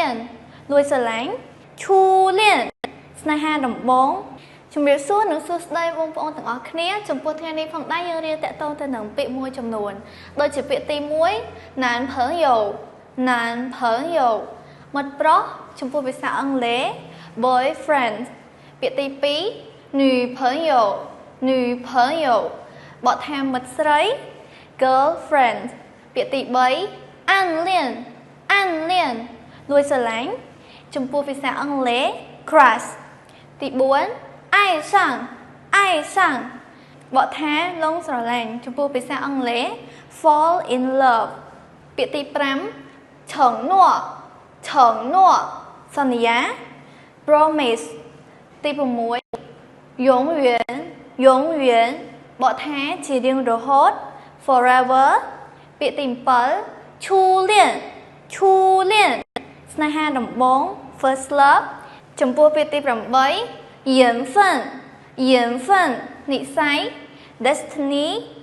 恋លួចស្រឡាញ់初恋ស្នេហាដំបូង។ជំរាបសួរនិងសួស្តីបងប្អូនទាំងអស់គ្នាចំពោះថ្ងៃនេះផងដែរយើងរៀនតាក់ទងទៅនឹងពាក្យមួយចំនួនដូចជាពាក្យទី1男朋友男朋友មិត្តប្រុសចំពោះភាសាអង់គ្លេស boyfriend ពាក្យទី2女朋友女朋友បកថាមិត្តស្រី girlfriend ពាក្យទី3暗恋暗恋លួចស្រឡាញ់ចំពោះភាសាអង់គ្លេស crush ទី4愛上愛上បកថាលងស្រឡាញ់ចំពោះភាសាអង់គ្លេស fall in love ពាក្យទី5承諾承諾សន្យា promise ទី6永遠永遠បកថាជារៀងរហូត forever ពាក្យទី7初恋初恋ស្នេហាដំបូង first love ចំពោះពាក្យទី8緣分緣分និស្ស័យ destiny។